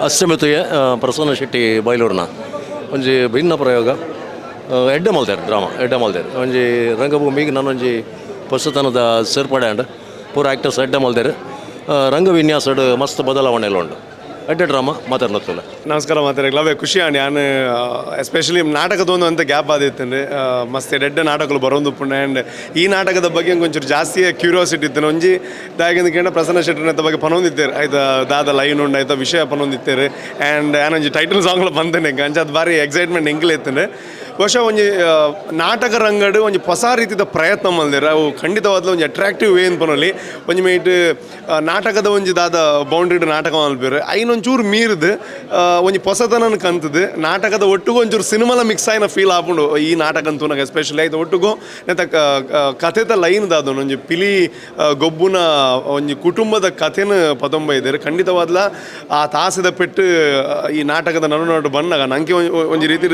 ಅಷ್ಟಮಿ ಪ್ರಸನ್ನ ಶೆಟ್ಟಿ ಬೈಲೂರಿನ ಒಂಜಿ ಭಿನ್ನ ಪ್ರಯೋಗ ಎಡ್ಡೆ ಮಲ್ತೆರ್ ಡ್ರಾಮಾ ಎಡ್ಡೆ ಮಲ್ತೆರ್ ಒಂಜಿ ರಂಗಭೂಮಿಗೆ ನಾನೊಂಜಿ ಪೊಸತನದ ಸೇರ್ಪಡೆ ಆಂಡ್. ಪೂರ ಆ್ಯಕ್ಟರ್ಸ್ ಎಡ್ಡೆ ಮಲ್ತೆರ್. ರಂಗವಿನ್ಯಾಸಡ್ ಮಸ್ತ್ ಬದಲಾವಣೆಲು ಉಂಡು. ಎಡ್ಡೆ ಡ್ರಾಮಾ ಮಾತಾಡ್ಲತ್ತಲ್ಲ. ನಮಸ್ಕಾರ ಮಾತಾಡಕ್ಕೆ ಲವೇ ಖುಷಿ ಆಂಡ್. ಯಾನ್ ಎಸ್ಪೆಷಲಿ ನಾಟಕದೊಂದು ಅಂತ ಗ್ಯಾಪ್ ಆದಿತ್ತಂಡು. ಮಸ್ತ್ ಎಡ್ಡೆ ನಾಟಕಲು ಬರೋಂದುಪ್ಪುಂಡು. ಆ್ಯಂಡ್ ಈ ನಾಟಕದ ಬಗ್ಗೆ ಒಂಚೂರು ಜಾಸ್ತಿ ಕ್ಯೂರಿಯಾಸಿಟಿ ಇತ್ತು. ಒಂಜಿ ದಾಯೆಗಂದ್ ಕೇಂಡ ಪ್ರಸನ್ನ ಶೆಟ್ಟರ್ನ ಬಗ್ಗೆ ಪನೊಂದಿತ್ತೇರು, ಆಯ್ತ ದಾದ ಲೈನ್ ಉಂಡು, ಆಯ್ತ ವಿಷಯ ಪನೊಂದಿತ್ತೇರು. And ಯಾನೊಂಜಿ title ಸಾಂಗ್ಲ ಬಂತೇನೆ. ಅಂಚ ಅದು ಭಾರಿ ಎಕ್ಸೈಟ್ಮೆಂಟ್ ಎಂಕ್ಲೆ ಇತ್ತಂಡು. ಬಹುಶಃ ಒಂಜಿ ನಾಟಕ ರಂಗಡ್ ಒಂಜಿ ಹೊಸ ರೀತಿದ ಪ್ರಯತ್ನ ಮಲ್ದೆರ್. ಅವು ಖಂಡಿತವಾದ್ಲ ಒಂಜಿ ಅಟ್ರಾಕ್ಟಿವ್ ವೇ ಪನೊಲಿ. ಒಂಜಿ ಮೈಟ್ ನಾಟಕದ ಒಂಜಿ ದಾದ ಬೌಂಡ್ರಿಡ್ ನಾಟಕ ಮಲ್ಪೆರ್, ಐನ್ ಒಂಚೂರು ಮೀರ್ದ್ ಒಂಜಿ ಪೊಸತನನ್ ಕಂತದ್ ನಾಟಕದ ಒಟ್ಟುಗು ಒಂಚೂರು ಸಿನಿಮಾಲ ಮಿಕ್ಸ್ ಆಯಿನ ಫೀಲ್ ಆಪುಂಡು ಈ ನಾಟಕ ತೂನಗ ಎಸ್ಪೆಷಲಿ. ಐತ ಒಟ್ಟುಗು ನೆತ್ತ ಕಥೆತ ಲೈನ್ ದಾದ ಒಂಜಿ ಪಿಲಿ ಗೊಬ್ಬುನ ಒಂಜಿ ಕುಟುಂಬದ ಕಥೆನ ಪತೊಂಬೈದೆರ್. ಖಂಡಿತವಾದ್ಲ ಆ ತಾಸದ ಪೆಟ್ಟು ಈ ನಾಟಕದ ನಡು ನಡು ಬನ್ನಗ ನಂಗೆ ಒಂಜಿ ರೀತಿ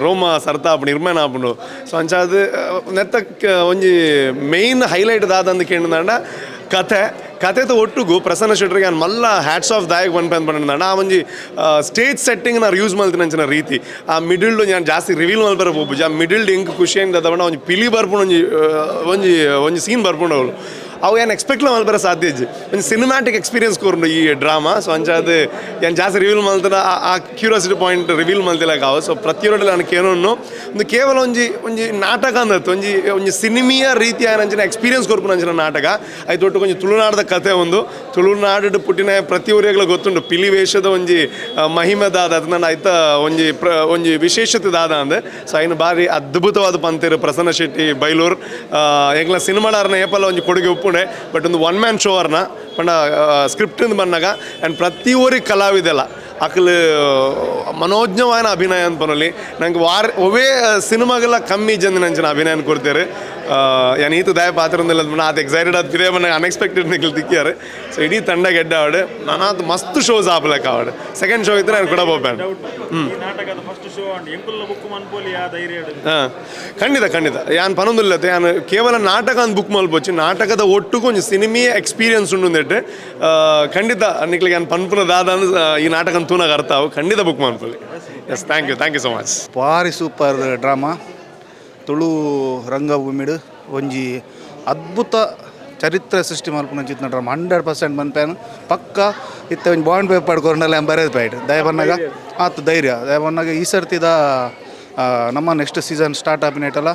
ರೋಮ ಸರ್ತ ಆಪುಂಡು, ನಿರ್ಮಾಣ ಆಪುಂಡು. ಸೊ ಅಂಚಾದ್ ನೆತ್ತ ಒಂಜಿ ಮೇಯ್ನ್ ಹೈಲೈಟ್ ದಾದಂದು ಕೇಂದ್ರ ಕಥೆ. ಕಥೆತ ಒಟ್ಟುಗು ಪ್ರಸನ್ನ ಶೆಟ್ಟರಿಗೆ ಮಲ್ಲ ಹ್ಯಾಟ್ಸ್ ಆಫ್ ದಾಯಕ್ ಪನ್ಪೆ ಪಂಡ ಆ ಒಂಜಿ ಸ್ಟೇಜ್ ಸೆಟ್ಟಿಂಗ್ ನಾನು ಯೂಸ್ ಮಲ್ತಿನ ರೀತಿ ಆ ಮಿಡಿಲ್ಡ್ ನಾನು ಜಾಸ್ತಿ ರಿವೀಲ್ ಮಲ್ಪರ ಪೋಪುಜಿ. ಆ ಮಿಡಿಲ್ಡ್ ಎಂಕ್ ಖುಷಿ ಆಯ್ತದ ಒಂಜಿ ಪಿಲಿ ಬರ್ಪುಂಡು, ಒಂಜಿ ಒಂಜಿ ಒಂಜಿ ಸೀನ್ ಬರ್ಪುಂಡು. ಅವಳು ಅವು ಏನು ಎಕ್ಸ್ಪೆಕ್ಟ್ಲ ಮಲ್ಪರ ಸಾಧ್ಯ ಇಜ್ಜಿ. ಒಂಜಿ ಸಿನಿಮ್ಯಾಟಿಕ್ ಎಕ್ಸ್ಪೀರಿಯನ್ಸ್ ಕೊರ್ಂಡು ಈ ಡ್ರಾಮಾ. ಸೊ ಅಂಚಾದ್ ಏನು ಜಾಸ್ತಿ ರಿವೀಲ್ ಮಲ್ತನ ಆ ಕ್ಯೂರಿಯಾಸಿಟಿ ಪಾಯಿಂಟ್ ರಿವೀಲ್ ಮಲ್ತಿಲ್ಲ ಕಾವು. ಸೊ ಪ್ರತಿಯೊಂದು ನಾನು ಕೇನೊನ್ನು ಒಂದು ಕೇವಲ ಒಂಜಿ ಒಂಜಿ ನಾಟಕ ಅಂದತ್ತು ಒಂಜಿ ಒಂಜಿ ಸಿನಿಮಿಯ ರೀತಿಯ ಅಂಚಿನ ಎಕ್ಸ್ಪೀರಿಯನ್ಸ್ ಕೊರ್ಪುನ ಅಂಚಿನ ನಾಟಕ. ಐತ ಒಟ್ಟು ಒಂಜಿ ತುಳುನಾಡದ ಕತೆ ಒಂದು. ತುಳುನಾಡು ಪುಟ್ಟಿನ ಪ್ರತಿಯೊರಿಗಳ ಗೊತ್ತುಂಡು ಪಿಲಿ ವೇಷದ ಒಂಜಿ ಮಹಿಮೆ ದಾದ, ಅದು ಐತ ಒಂಜಿ ಒಂಜಿ ವಿಶೇಷತೆ ದಾದ ಅಂದ್. ಸೊ ಐನು ಬಾರಿ ಅದ್ಭುತವಾದ ಪಂತೇರು ಪ್ರಸನ್ನ ಶೆಟ್ಟಿ ಬೈಲೂರು. ಎಂಕ್ಲ ಸಿನಿಮಾಡಾರ್ನ ಏಪಲ್ಲ ಒಂಜಿ ಕೊಡುಗೆ ಉಪ್ಪುಂಡೆ, ಬಟ್ ಒಂದು ಒನ್ ಮ್ಯಾನ್ ಶೋ ಅರ್ನ ಪಂಡ ಸ್ಕ್ರಿಪ್ಟ್ ಬಂದಾಗ. ಆ್ಯಂಡ್ ಪ್ರತಿ ಊರಿಗೆ ಕಲಾವಿದೆಲ್ಲ ಅಕ್ಲು ಮನೋಜ್ಞವಾದ ಅಭಿನಯ ಅಂತ ಪನೊಲಿ. ನಂಗೆ ವಾರ ಒವೇ ಸಿನಿಮಾಗೆಲ್ಲ ಕಮ್ಮಿ ಜನ ನಂಚಿನ ಅಭಿನಯ ಕೊಡ್ತಾರೆ. ಯಾನ್ ಈತ ದಯ ಪಾತ್ರ ಆತ ಎಕ್ಸೈಟೆಡ್ ಆದ ಪಿರೇ ಬಂದಾಗ ಅನ್ಎಕ್ಸ್ಪೆಕ್ಟೆಡ್ ನಿಕ್ಲು ತಿಕ್ಕಿಯಾರು. ಸೊ ಇಡೀ ತಂಡ ಗೆಡ್ಡ ಆವಡು ನಾನಾತ್ ಮಸ್ತ್ ಶೋಸ್ ಆಪಲಕ್ಕ ಆವಡು. ಸೆಕೆಂಡ್ ಶೋ ಇದ್ರೆ ನಾನು ಕೂಡ ಹೋಗ್ಬೇಡ. ಹಾಂ, ಖಂಡಿತ ಖಂಡಿತ ಯಾನ್ ಪನೊಂದಿಲ್ಲ. ಯಾನ್ ಕೇವಲ ನಾಟಕ ಅಂತ ಬುಕ್ ಮಲ್ಪೊಚ್ಚಿ, ನಾಟಕದ ಒಟ್ಟುಗು ಒಂಜಿ ಸಿನಿಮೀ ಎಕ್ಸ್ಪೀರಿಯನ್ಸ್ ಉಂಡು. ಖಂಡಿತ ನಿಕ್ಲಿಗೆ ಯಾನ್ ಪನ್ಪುನ ದಾದ ಈ ನಾಟಕ ತೂನಾಗ ಅರ್ಥ ಅವು. ಖಂಡಿತ ಬುಕ್ ಮನ್ಪೊಲಿ. Yes, thank you, thank you so much. ಬಾರಿ ಸೂಪರ್ ಡ್ರಾಮಾ. ತುಳು ರಂಗಭೂಮಿಡು ಒಂಜಿ ಅದ್ಭುತ ಚರಿತ್ರೆ ಸೃಷ್ಟಿ ಮಲ್ಪುನ ಚಿತ್ನ ಡ್ರಾಮಾ. 100% ಮನ್ಪೇನು ಪಕ್ಕ. ಇತ್ತೆ ಒಂಜಿ ಬಾಂಡ್ ಪೇಪರ್ ಕೊರ್ಂಡಲ ಬರೇದು ಪೈಟ್ ದಯ ಬನ್ನಾಗ ಆತು ಧೈರ್ಯ ದಯ ಬನ್ನಾಗ ಈ ಸರ್ತಿದ ನಮ್ಮ ನೆಕ್ಸ್ಟ್ ಸೀಸನ್ ಸ್ಟಾರ್ಟ್ ಆಪಿನೇಟಲ್ಲ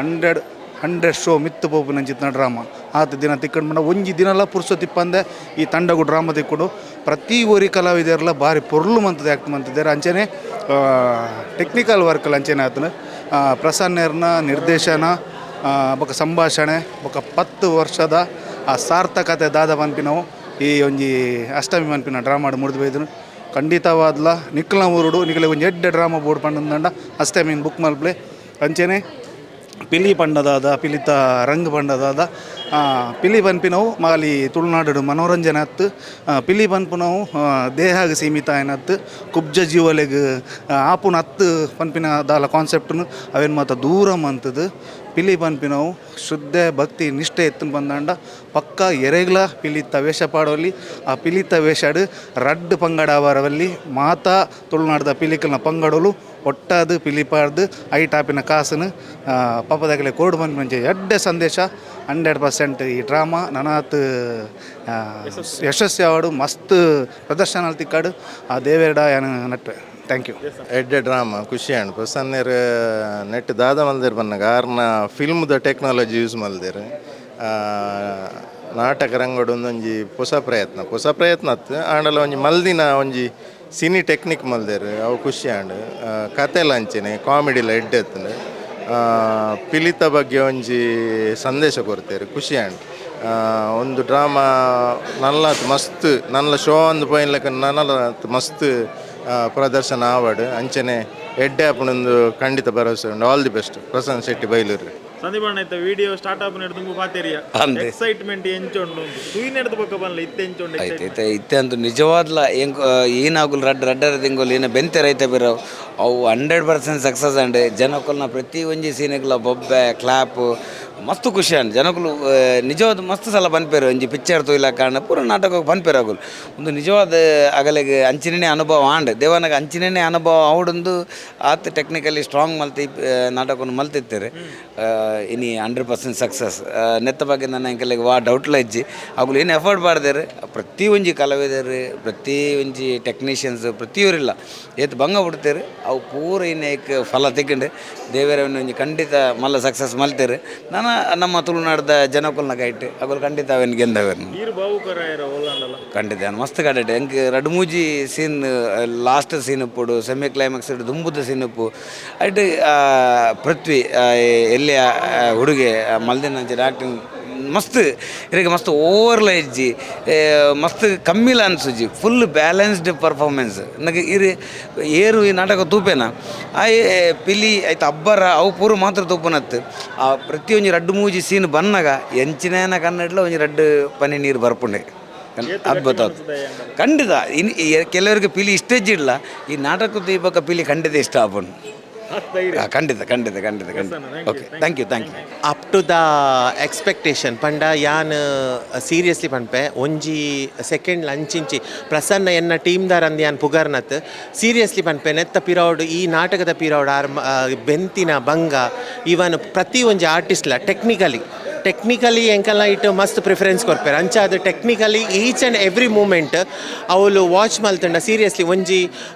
100 100 ಶೋ ಮಿತ್ತು ಪೋಪುನಂಚಿತ್ತಿನ ಡ್ರಾಮಾ. ಆತ ದಿನ ತಿಕ್ಕಂಡು ಬಂಡ ಒಂಜಿ ದಿನಲ ಪುರ್ಸೊತ್ತಿಪ್ಪಂದೆ ಈ ತಂಡಗು ಡ್ರಾಮಾ ತಿಕ್ಕೊಂಡು ಪ್ರತಿ ಊರಿ ಕಲಾವಿದರೆಲ್ಲ ಭಾರಿ ಪೊರ್ಲು ಮಂತದ ಆ್ಯಕ್ಟ್ ಮಂತಿದ್ದಾರೆ. ಅಂಚನೆ ಟೆಕ್ನಿಕಲ್ ವರ್ಕ್ ಅಂಚನೆ ಆತನ ಪ್ರಸನ್ನೆರ್ನ ನಿರ್ದೇಶನ ಬೊಕ ಸಂಭಾಷಣೆ ಬೊಕ 10 ವರ್ಷದ ಆ ಸಾರ್ಥಕತೆ ದಾದ ಪನ್ಪಿನವು ಈ ಒಂಜಿ ಅಷ್ಟಮಿ ಪನ್ಪಿನ ಡ್ರಾಮಾಡ್ ಮುರಿದು ಬೈದನು. ಖಂಡಿತವಾದ್ಲ ನಿಕ್ಲ್ನ ಊರುಡು ನಿಕ್ಲೆ ಒಂಜಿ ಎಡ್ಡೆ ಡ್ರಾಮಾ ಬೋರ್ಡ್ ಪಂಡಂದಂಡ ಅಷ್ಟಮಿ ಬುಕ್ ಮಲ್ಪ್ಲೆ. ಅಂಚನೆ ಪಿಲಿ ಪಂಡದಾದ ಪಿಲಿತ ರಂಗ್ ಪಂಡದಾದ ಪಿಲಿ ಪನ್ಪಿನವು ಮಾಲಿ ತುಳುನಾಡು ಮನೋರಂಜನೆ ಅತ್ತು. ಪಿಲಿ ಪನ್ಪುನವು ದೇಹಗ್ ಸೀಮಿತ ಆಯ್ನತ್ತು, ಕುಬ್ಜ ಜೀವಲೆಗ್ ಆಪುನ ಅತ್ತು ಪನ್ಪಿನ ದಾಲ ಕಾನ್ಸೆಪ್ಟ್ನು ಅವೇನು ಮಾತ ದೂರ ಮಂತದು. ಪಿಲಿ ಪನ್ಪಿನವು ಶುದ್ಧ ಭಕ್ತಿ ನಿಷ್ಠೆ ಎತ್ತುನ್ ಬಂದಾಂಡ ಪಕ್ಕ ಎರೆಗ್ಲ ಪಿಲಿತ ವೇಷ ಪಾಡೋಲಿ. ಆ ಪಿಲಿತ ವೇಷಡ್ ರಡ್ಡ್ ಪಂಗಡ ಅವರವಲ್ಲಿ ಮಾತಾ ತುಳುನಾಡ್ದ ಪಿಲಿಕಲ್ನ ಪಂಗಡೋಲು ಒಟ್ಟಾದು ಪಿಲಿ ಪಾಡ್ದು ಐಟಾಪಿನ ಕಾಸುನು ಪಾಪದಾಗಲೆ ಕೋಡ್ ಮಂಚೆ ಎಡ್ಡೆ ಸಂದೇಶ. 100% ಈ ಡ್ರಾಮಾ ನನಾತ್ ಯಶಸ್ವಿ ಆವಡು, ಮಸ್ತ್ ಪ್ರದರ್ಶನ ತಿಕ್ಕಾಡು ಆ ದೇವೇರ್ಡ ಯಾನ್ ನಟ್ವೆ. Thank you. ಎಡ್ಡೆ ಡ್ರಾಮಾ, ಖುಷಿ ಆಂಡ್. ಪ್ರಸನ್ನೆರ್ ನೆಟ್ ದಾದ ಮಲ್ದೆರ್ ಬನ್ನಗ ಆರ್ನ ಫಿಲ್ಮ್ದ ಟೆಕ್ನಾಲಜಿ ಯೂಸ್ ಮಲ್ದೆರ್. ನಾಟಕ ರಂಗಡ್ ಒಂದೊಂಜಿ ಹೊಸ ಪ್ರಯತ್ನ, ಹೊಸ ಪ್ರಯತ್ನ ಅತ್ತು ಆಂಡಲ ಒಂಜಿ ಮಲ್ದಿನ ಒಂಜಿ ಸಿನಿ ಟೆಕ್ನಿಕ್ ಮಲ್ದೆರ್. ಅವು ಖುಷಿ ಆಂಡ್. ಕತೆಲ ಅಂಚೆನೆ ಕಾಮಿಡಿಲ ಎಡ್ಡೆ ಇತ್ತುಂಡು. ಪಿಲಿತ ಬಗ್ಗೆ ಒಂಜಿ ಸಂದೇಶ ಕೊರ್ತೆರ್, ಖುಷಿ ಆಂಡ್. ಒಂದು ಡ್ರಾಮಾ ನಲ್ಲಾತ್ ಮಸ್ತ್ ನಲ್ಲ ಶೋ ಅಂದ್ ಪೋಯಿನ್ ಲೆಕ್ಕ ನನ್ನಲಾತ್ ಮಸ್ತ್ ಪ್ರದರ್ಶನ ಆವಡ್. ಅಂಚೆನೆ ಎಡ್ಡೆ ಆಪುನೊಂದು ಖಂಡಿತ ಭರವಸೆ ಉಂಡು. All the best Prasanna Shetty Bailoor. Sandeep ಅಣ್ಣ, ಇತ್ತ ವಿಡಿಯೋ ಸ್ಟಾರ್ಟ್ ಆಪ್ ನೆಡ್ದು ಪಾತೆರಿಯ. ಅಂದೆ. ಎಕ್ಸೈಟ್ಮೆಂಟ್ ಎಂಚ ಉಂಡು ತೂಯಿನೆಡ್ದು ಬೊಕ್ಕ ಬನ್ಲ ಇತ್ತೆ ಎಂಚ ಉಂಡು? ಆಯ್ತು, ಇತ್ತೆ ಇತ್ತೆ ಅಂತೂ ನಿಜವಾದ್ಲ ಎಂಕ್ ಏನಾಗುಲ್ ರಡ್ಡ್ ರಡ್ಡರ ತಿಂಗೊಲು ಏನ ಬೆಂತೆ ರೈತ ಬಿರವು ಅವು 100% ಸಕ್ಸಸ್ ಅಂಡ್. ಜನಕ್ಕಲ್ನ ಪ್ರತಿ ಒಂಜಿ ಸೀನೆಗ್ಲ ಬೊಬ್ಬೆ ಕ್ಲಾಪ್ ಮಸ್ತ್ ಖುಷಿ ಆಂಡ್ ಜನಕುಲು. ನಿಜವಾದ ಮಸ್ತ್ ಸಲ ಪನ್ಪೆರ್, ಒಂಜಿ ಪಿಕ್ಚರ್ ತೂಯಿಲ ಕಾರಣ ಪೂರ ನಾಟಕ ಪನ್ಪೆರ್ ಅಗುಲು. ಉಂದು ನಿಜವಾದ ಅಗಲೆಗ್ ಅಂಚಿನೇ ಅನುಭವ ಆಂಡ್. ದೇವನಗ ಅಂಚಿನೇ ಅನುಭವ ಆವೊಡುಂದು ಆತ್ ಟೆಕ್ನಿಕಲಿ ಸ್ಟ್ರಾಂಗ್ ಮಲ್ತಿ ನಾಟಕನು ಮಲ್ತಿತ್ತೆರ್. ಇನಿ 100% ಸಕ್ಸಸ್. ನೆತ್ತ ಬಗ್ಗೆ ನನ್ನ ಎಂಕಲೆಗ್ ವಾ ಡೌಟ್ಲ ಇಜ್ಜಿ. ಅಗುಲು ಏನು ಎಫರ್ಟ್ ಪಾಡ್ದೆರ್, ಪ್ರತಿ ಒಂಜಿ ಕಲಾವಿದೆರ್, ಪ್ರತಿ ಒಂಜಿ ಟೆಕ್ನಿಷಿಯನ್ಸ್, ಪ್ರತಿಯೊರಿಲ್ಲ ಏತ್ ಬಂಗ ಬಿಡ್ತೇರು, ಅವು ಪೂರ ಇನ್ನು ಫಲ ತಿಕ್ಕಂಡು. ದೇವೆರೆ ಒಂಜಿ ಖಂಡಿತ ಮಲ್ಲ ಸಕ್ಸಸ್ ಮಲ್ತೆರ್. ನನ ನಮ್ಮ ತುಳುನಾಡ್ದ ಜನಕುಲ್ನ ಕೈಟ್ ಅಗುಲು ಖಂಡಿತ ಅವೇನು ಗೆಂದವೇನು. ಖಂಡಿತ ಮಸ್ತ್ ಕಡೆಟ್ ಎಂಕ್ ರಡ್ಡ್ ಮೂಜಿ scene, last scene ಉಪ್ಪುಡು, semi climax ದುಂಬುದ scene ಉಪ್ಪು. ಐಟ್ ಪೃಥ್ವಿ ಎಲ್ಲಿಯ ಹುಡುಗೆ ಮಲ್ದಿನ ಆ್ಯಕ್ಟಿಂಗ್ ಮಸ್ತ್ ಇರೆಗ್ ಮಸ್ತ್ ಓವರ್ಲ ಇಜ್ಜಿ, ಮಸ್ತ್ ಕಮ್ಮಿಲ ಅನ್ಸುಜಿ, full balanced performance. ನಗ ಇರು ಏರು ಈ ನಾಟಕ ತೂಪೇನ ಆಯೆ ಪಿಲಿ ಐತ ಅಬ್ಬರ ಅವು ಪೂರ ಮಾತ್ರ ತೂಪುನತ್ತು. ಆ ಪ್ರತಿಯೊಂಜಿ ರಡ್ಡ್ ಮೂಜಿ ಸೀನ್ ಬನ್ನಗ ಎಂಚಿನ ಕನ್ನಡಲ ಒಂಜಿ ರಡ್ಡ್ ಪನಿ ನೀರು ಬರ್ಪುಂಡೆ. ಅದ್ಭುತ, ಖಂಡಿತ. ಇನ್ ಕೆಲವರಿಗೆ ಪಿಲಿ ಇಷ್ಟ ಇಜ್ಜಿಡ್ಲ, ಈ ನಾಟಕ ದೀಪಕ ಪಿಲಿ ಖಂಡಿತ ಇಷ್ಟ ಆಪುಂಡು. ಖಂಡಿತ ಖಂಡಿತ ಖಂಡಿತ ಖಂಡಿತ. Okay, thank you, thank you. Up to the expectation ಪಂಡ ಯಾನ್ ಸೀರಿಯಸ್ಲಿ ಪನ್ಪೆ, ಒಂಜಿ ಸೆಕೆಂಡ್ ಲಂಚಿಂಚಿ ಪ್ರಸನ್ನ ಎನ್ನ ಟೀಮ್ದಾರ್ ಅಂದ್ ಯಾನ್ ಪುಗರ್ನತ್. ಸೀರಿಯಸ್ಲಿ ಪನ್ಪೆ, ನೆತ್ತ ಪಿರೌಡ್, ಈ ನಾಟಕದ ಪಿರೌಡ್ ಆರ್ ಬೆಂತಿನ ಬಂಗ, ಇವನ್ ಪ್ರತಿ ಒಂಜಿ ಆರ್ಟಿಸ್ಟ್ಲ ಟೆಕ್ನಿಕಲಿ ಟೆಕ್ನಿಕಲಿ ಎಂಕಲ್ನ ಇಟ್ಟು ಮಸ್ತ್ ಪ್ರಿಫರೆನ್ಸ್ ಕೊರ್ಪೆರ್. ಅಂಚಾದ್ technically each and every moment ಅವ್ಲು ವಾಚ್ ಮಲ್ತುಂಡ ಸೀರಿಯಸ್ಲಿ ಒಂಜಿ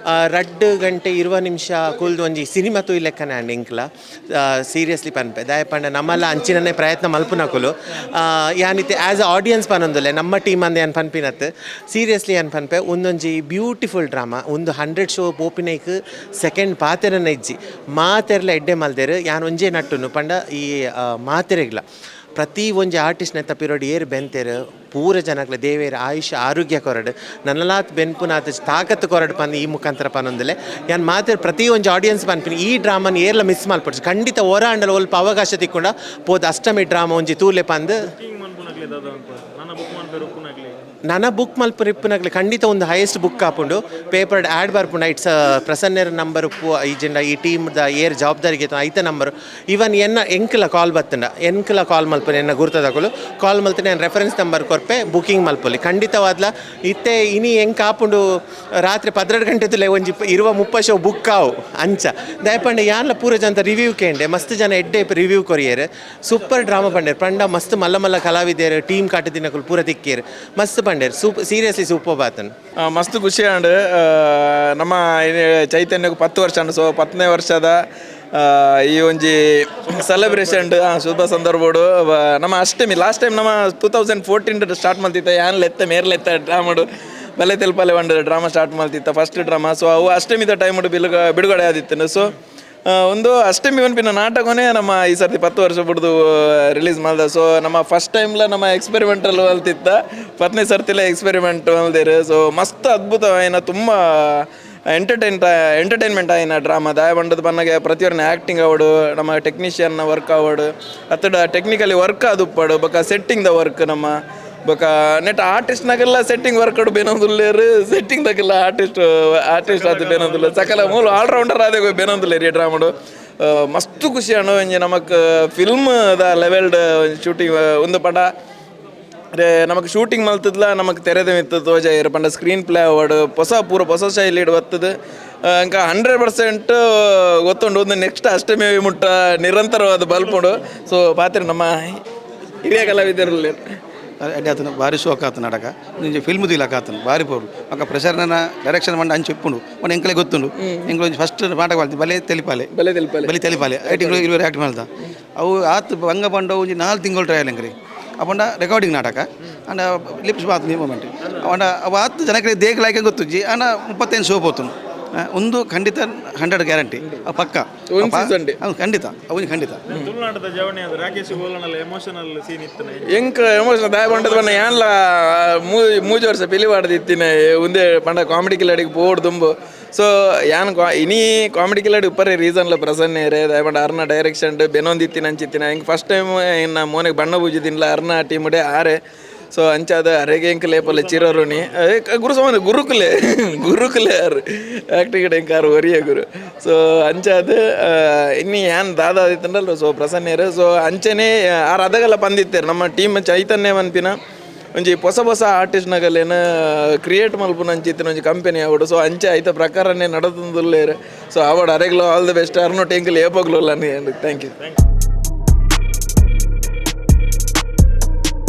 2 ಗಂಟೆ 20 ನಿಮಿಷ ಕುಲ್ದು ಒಂಜಿ ಸಿನಿಮಾ ತೂಯಿ ಲೆಕ್ಕನೆ ಆಂಡ್ ಎಂಕ್ಲ. ಸೀರಿಯಸ್ಲಿ ಪನ್ಪೆ, ದಾಯೆ ಪಂಡ ನಮ್ಮಲ್ಲ ಅಂಚಿನನೆ ಪ್ರಯತ್ನ ಮಲ್ಪುನಕುಲು. ಯಾನಿತ್ತೆ as a audience ಪನೊಂದುಲ್ಲೆ, ನಮ್ಮ ಟೀಮ್ ಅಂದ್ ಯಾನ್ ಪನ್ಪಿನತ್. ಸೀರಿಯಸ್ಲಿ ಯಾನ್ ಪನ್ಪೆ, ಒಂದೊಂಜಿ ಬ್ಯೂಟಿಫುಲ್ ಡ್ರಾಮಾ. ಒಂದು 100 ಶೋ ಪೋಪಿನೈಕ್ ಸೆಕೆಂಡ್ ಪಾತೆರನ ಇಜ್ಜಿ, ಮಾತೆರ್ಲ ಎಡ್ಡೆ ಮಲ್ದೆರ್. ಯಾನ್ ಒಂಜೇ ನಟ್ಟುನು ಪಂಡ ಈ ಮಾತೆರೆಗ್ಲ ಪ್ರತಿ ಒಂಜಿ ಆರ್ಟಿಸ್ಟ್ ನೆತ್ತ ಪಿರೋಡ್ ಏರ್ ಬೆಂತೆರ್ ಪೂರ ಜನಕ್ಲೆ ದೇವೇರ್ ಆಯುಷ್ಯ ಆರೋಗ್ಯ ಕೊರಡು, ನನ್ನಲಾತ್ ಬೆನ್ಪುನಾತ್ ತಾಕತ್ತು ಕೊರಡು ಪಂದ್ ಈ ಮುಖಾಂತರ ಪನೊಂದುಲ್ಲೆ. ಯಾನ್ ಮಾತೆರ್ ಪ್ರತಿ ಒಂಜಿ ಆಡಿಯನ್ಸ್ ಪನ್ಪಿನಿ, ಈ ಡ್ರಾಮನ್ ಏರ್ಲ ಮಿಸ್ ಮಲ್ಪೊಡ್ಚಿ. ಖಂಡಿತ ಓರ ಆಂಡಲ ಒಲ್ಪ ಅವಕಾಶ ತಿಕ್ಕೊಂಡ ಪೋದು ಅಷ್ಟಮಿ ಡ್ರಾಮಾ ಒಂಜಿ ತೂಲೆ ಪಂದ್. ನನ ಬುಕ್ ಮಲ್ಪುನ ಇಪ್ಪುನಕ್ಲೆ ಖಂಡಿತ ಒಂದು ಹೈಯೆಸ್ಟ್ ಬುಕ್ ಆಪುಂಡು. ಪೇಪರ್ ಆ್ಯಡ್ ಬರ್ಪುಂಡು. It's ಪ್ರಸನ್ನೆರ್ ನಂಬರ್ ಉಪ್ಪು ಈಜೆಂಡ ಈ ಟೀಮ್ದ ಏರ್ ಜವಾಬ್ದಾರಿಗೆ ಐತ ನಂಬರ್. ಇವನ್ ಎನ್ನ ಎಂಕ್ಲ ಕಾಲ್ ಬತ್ತಂಡ ಎಂಕ್ಲ ಕಾಲ್ ಮಲ್ಪುನ, ಎನ್ನ ಗುರ್ತದಕುಲು ಕಾಲ್ ಮಲ್ತಂಡ ನಾನು ರೆಫರೆನ್ಸ್ ನಂಬರ್ ಕೊರ್ಪೆ, ಬುಕಿಂಗ್ ಮಲ್ಪೊಲಿ ಖಂಡಿತವಾದ್ಲ. ಇತ್ತೆ ಇನಿ ಎಂಕ್ ಆಪುಂಡು, ರಾತ್ರಿ 12 ಗಂಟೆ ಒಂಜಿ 20-30 ಶೋ ಬುಕ್ ಆವು ಅಂಚ. ದಯಪಂಡ ಯಾನ್ಲ ಪೂರ ಜನ ರಿವ್ಯೂ ಕೇಂಡೆ, ಮಸ್ತ್ ಜನ ಎಡ್ಡೆ ರಿವ್ಯೂ ಕೊರಿಯರ್, ಸೂಪರ್ ಡ್ರಾಮಾ ಪಂಡೇರ್. ಪಂಡ ಮಸ್ತ್ ಮಲ್ಲ ಮಲ್ಲ ಕಲಾವಿದೆರ್ ಟೀಮ್ ಕಾಟ ದಿನಕುಲು ಪೂರ ತಿಕ್ಕೇರ್, ಮಸ್ತ್ ಪಂಡೇರ್. Seriously super ಬಾತನ್. ಮಸ್ತ್ ಖುಷಿ ಆಂಡ್. ನಮ್ಮ ಚೈತನ್ಯಕ್ಕೆ 10 ವರ್ಷ ಆಂಡ್. ಸೊ 10ನೇ ವರ್ಷದ ಈ ಒಂಜಿ ಸೆಲೆಬ್ರೇಷನ್ ಶುಭ ಸಂದರ್ಭಡು ನಮ್ಮ ಅಷ್ಟಮಿ ಲಾಸ್ಟ್ ಟೈಮ್ ನಮ್ಮ 2014 ಸ್ಟಾರ್ಟ್ ಮಲ್ತಿತ್ತ. ಯಾನ್ ಲೆತ್ತ ಮೇರ್ಲೆತ್ತ ಡ್ರಾಮಡು ಬಲೆ ತೆಲ್ಪಲೆ ಒಂದು ಡ್ರಾಮಾ ಸ್ಟಾರ್ಟ್ ಮಲ್ತಿತ್ತ, first drama. So ಅವು ಅಷ್ಟಮಿದ ಟೈಮ್ ಬಿಡುಗಡೆ ಆದಿತ್ತು. ಸೊ ಒಂದು ಅಷ್ಟಮಿ ಪನ್ಪಿನ ನಾಟಕನೇ ನಮ್ಮ ಈ ಸರ್ತಿ 10 ವರ್ಷ ಬಿಡ್ದು ರಿಲೀಸ್ ಮಾಡ್ದ. ಸೊ ನಮ್ಮ ಫಸ್ಟ್ ಟೈಮ್ಲ ನಮ್ಮ ಎಕ್ಸ್ಪೆರಿಮೆಂಟಲ್ ಮಲ್ತಿತ್ತ, 10ನೇ ಸರ್ತಿಲ ಎಕ್ಸ್ಪೆರಿಮೆಂಟ್ ಮಲ್ದೇರು. ಸೊ ಮಸ್ತ್ ಅದ್ಭುತವಾಯಿನ ತುಂಬ ಎಂಟರ್ಟೈನ್ಮೆಂಟ್ ಆಯಿನ ಡ್ರಾಮಾ. ದಾಯ ಬಂಡದ ಬನ್ನಗೆ ಪ್ರತಿಯೊಂದು ಆ್ಯಕ್ಟಿಂಗ್ ಅವಡು, ನಮ್ಮ ಟೆಕ್ನಿಷಿಯನ್ ವರ್ಕ್ ಅವಡು, ಅತ್ತಡ ಟೆಕ್ನಿಕಲಿ ವರ್ಕ್ ಅದು ಬೊಕ setting the work ನಮ್ಮ ಬೊಕ ನೆಟ್ ಆರ್ಟಿಸ್ಟ್ನಾಗೆಲ್ಲ ಸೆಟ್ಟಿಂಗ್ ವರ್ಕ್ ಬೇನೊಂದುಲ್ಲೇರು, ಸೆಟ್ಟಿಂಗ್ ದಕ್ಕೆಲ್ಲ ಆರ್ಟಿಸ್ಟ್ ಆರ್ಟಿಸ್ಟ್ ಅದು ಬೇನೊಂದುಲ್ಲ, ಸಕಲ ಮೂಲ ಆಲ್ರೌಂಡರ್ ಆದ ಬೇನೊಂದುಲ್ಲೇರು ಈ ಡ್ರಾಮಡು. ಮಸ್ತ್ ಖುಷಿ ಅಣ್ಣ. ಒಂಜಿ ನಮಕ್ film the levelled shooting ಒಂದು ಪಡ ರೇ ನಮಕ್ ಶೂಟಿಂಗ್ ಮಲ್ತದ್ಲ ನಮಕ್ ತೆರೆದ ಮಿತ್ತು ತೋಜಾಯಿರು ಪಂಡ ಸ್ಕ್ರೀನ್ ಪ್ಲೇ ಅವಡು ಹೊಸ ಪೂರ ಹೊಸ ಶೈಲಿ ಬರ್ತದೆ. ಅಂಕ 100% ಗೊತ್ತುಂಡು. ಒಂದು ನೆಕ್ಸ್ಟ್ ಅಷ್ಟಮಿ ಮುಟ್ಟ ನಿರಂತರವಾದ ಬಲ್ಪುಂಡು. ಸೊ ಪಾತ್ರೆ ನಮ್ಮ ಹಿರಿಯ ಕಲಾವಿದರಲ್ಲಿ ಅಡ್ಡೆ ಆತನ ಭಾರಿ ಶೋಕ್ ಆತ ನಾಟಕ. ಒಂಜಿ ಫಿಲ್ಮ್ ದಿಲಕ ಆತನ ಭಾರಿ ಪೋರು. ಬೊಕ್ಕ ಪ್ರಸನ್ನನ ಡೈರೆಕ್ಷನ್ ಮಂಡ ಅಂಚ ಇಪ್ಪುಂಡು ಮೊನ್ನೆ ಎಂಕಲೆ ಗೊತ್ತುಂಡು. ಎಂಕುಲು ಒಂಜಿ ಫಸ್ಟ್ ನಾಟಕ ಮಲ್ತಿ ಬಲೆ ತೆಲಿಪಾಲೆ. ಬಲೆ ತೆಲಿಪಾಲೆ. ಬಲೆ ತೆಲಿಪಾಲೆ ಐಟ್ ಇಂಗ್ಲು ಇರುವರು ಆ್ಯಕ್ಟ್ ಮಲ್ತ. ಅವು ಆತ್ ಬಂಗ ಪಂಡ ಒಂಜಿ 4 ತಿಂಗಳು ಟ್ರಯಲ್ ಎಂಕ್ರಿ. ಅಪಂಡ ರೆಕಾರ್ಡಿಂಗ್ ನಾಟಕ ಅಂಡ ಲಿಪ್ಸ್ ಬಾತ್ ಮೂಮೆಂಟ್ ಅವಂಡ ಅವು ಆತ್ ಜನಕ್ಕೆ ದೇಗ್ ಲಾಯ್ಕ ಗೊತ್ತುಜ್ಜಿ. ಅಂಡ 35 ಶೋ ಪೋತುನು. ಒಂದು ಖಂಡಿತ 100 ಗ್ಯಾರಂಟಿ ಪಕ್ಕ. ಒಂದು season ಡೆ. ಹೌದು, ಖಂಡಿತ ಅವನು ಖಂಡಿತ. ತುಳುನಾಟದ ಜವಣಿ ಅದು ರಾಕೇಶ್ ಗೋಲನಲ್ಲ ಎಮೋಷನಲ್ ಸೀನ್ ಇತ್ತು. ಎಂಕ್ ಎಮೋಷನ್ ದಾಯ ಪಂಡದ ಬಣ್ಣ ಯಾನ್ಲ ಮೂಜಿ ವರ್ಷ ಪಿಲಿ ಇತ್ತಿನ ಒಂದೇ ಪಂಡ ಕಾಮಿಡಿ ಕಿಲಾಡಿಗೆ ಪೋಡ್ ದುಂಬು. ಸೊ ಯಾನ್ ಇನಿ ಕಾಮಿಡಿ ಕಿಲಾಡಿ ಉಪ್ಪರೆ ರೀಸನ್ಲ ಪ್ರಸನ್ನೇರೆ ದಾಯ ಪಂಡ ಅರ್ನ ಡೈರೆಕ್ಷನ್ ಬೆನೊಂದಿತ್ತಿನ ಅಂಚಿತ್ತಿನ. ಎಂಕ್ ಫಸ್ಟ್ ಟೈಮ್ ಇನ್ನ ಮೋನೆಗೆ ಬಣ್ಣ ಪೂಜಿದಿನ್ಲ ಅರ್ನ ಟೀಮ್ ಡೇ ಆರೆ. ಸೊ ಅಂಚಾದ ಅರೆಗೆ ಎಂಕಲೆ ಪಲ್ಲೆ ಚಿರರುಣಿ ಗುರು ಸಮಾನ ಗುರುಕುಲೆ ಗುರುಕುಲೆ ಯಾರು ಆ್ಯಕ್ಟಿಂಗ್ ಎಂಕಾರು ಒರಿಯ ಗುರು. ಸೊ ಅಂಚಾದ ಇನ್ನಿ ಯಾನ್ ದಾದಾ ಆದಿತ್ತಂಡಲ್ಲ. ಸೊ ಪ್ರಸನ್ನೆರ್, ಸೊ ಅಂಚನೆ ಆರ್ ಅದಗಲ ಪಂದಿತ್ತೇರು, ನಮ್ಮ ಟೀಮ್ ಚೈತನ್ಯ ಮನ್ಪಿನ ಒಂಜಿ ಹೊಸ ಹೊಸ ಆರ್ಟಿಸ್ಟ್ನಗಲೇನ ಕ್ರಿಯೇಟ್ ಮಲ್ಪುನ ಅಂಚಿತ್ತಿನ ಒಂಜಿ ಕಂಪನಿ ಆವಡು. ಸೊ ಅಂಚೆ ಐತ ಪ್ರಕಾರನೇ ನಡತೊಂದುಲ್ಲೆರ್. ಸೊ ಅವಡ್ ಅರೆಗ್ಲೋ ಆಲ್ the best. ಅರ್ನೋಟ್ ಎಂಕಲ್ ಏಪಗ್ಲೋ. Thank you.